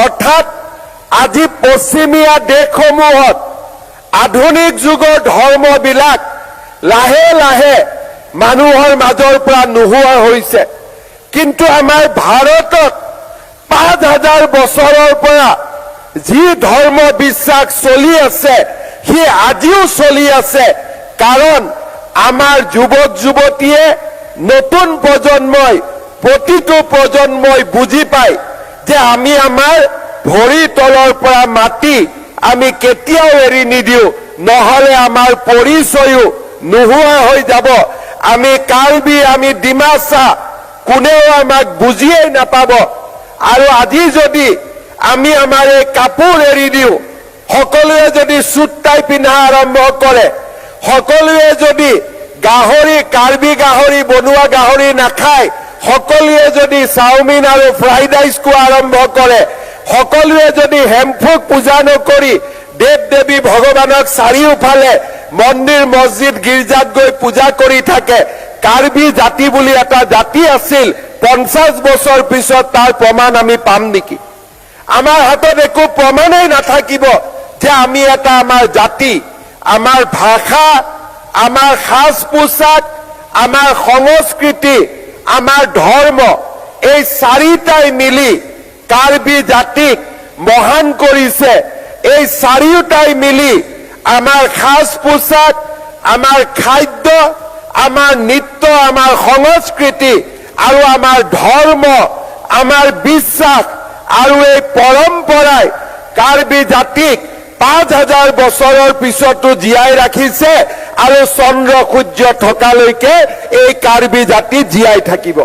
অৰ্থাৎ আজি পশ্চিমীয়া দেশসমূহত আধুনিক যুগৰ ধৰ্মবিলাক লাহে লাহে মানুহৰ মাজৰ পৰা নোহোৱা হৈছে, কিন্তু আমাৰ ভাৰতত 5000 বছৰৰ পৰা যি ধৰ্ম বিশ্বাস চলি আছে, সি আজিও চলি আছে। কাৰণ আমাৰ যুৱক যুৱতীয়ে, নতুন প্ৰজন্মই, প্ৰতিটো প্ৰজন্মই বুজি পায় যে আমি আমাৰ ভৰি তলৰ পৰা মাটি আমি কেতিয়াও এৰি নিদিওঁ, নহলে আমাৰ পৰিচয়ো নোহোৱা হৈ যাব। আমি কাৰ্বি, আমি ডিমাচা, কোনেও আমাক বুজিয়েই নাপাব। আৰু আজি যদি আমি আমাৰ এই কাপোৰ এৰি দিওঁ, সকলোৱে যদি চুট টাই পিন্ধা আৰম্ভ কৰে, সকলোৱে যদি গাহৰি, কাৰ্বি গাহৰি, বনোৱা গাহৰি নাখায়, সকলোৱে যদি চাওমিন আৰু ফ্ৰাইড ৰাইচ খোৱা আৰম্ভ কৰে, সকলোৱে যদি হেমফুক পূজা নকৰি দেৱ দেৱী ভগৱানক চাৰিওফালে মন্দিৰ, মছজিদ, গীৰ্জাত গৈ পূজা কৰি থাকে, কাৰ্বি জাতি বুলি এটা জাতি আছিল, 50 বছৰ পিছত তাৰ প্ৰমাণ আমি পাম নেকি? আমাৰ হাতত একো প্ৰমাণেই নাথাকিব যে আমি এটা আমাৰ জাতি, আমাৰ ভাষা, আমাৰ সাজ পোছাক, আমাৰ সংস্কৃতি, আমাৰ ধৰ্ম, এই চাৰিটাই মিলি কাৰ্বি জাতিক মহান কৰিছে। এই চাৰিওটাই মিলি আমাৰ সাজ পোছাক, আমাৰ খাদ্য, আমাৰ নৃত্য, আমাৰ সংস্কৃতি আৰু আমাৰ ধৰ্ম, আমাৰ বিশ্বাস আৰু এই পৰম্পৰাই কাৰ্বি জাতিক 5000 বছৰৰ পিছতো জীয়াই ৰাখিছে আৰু চন্দ্ৰ সূৰ্য থকালৈকে এই কাৰ্বি জাতি জীয়াই থাকিব।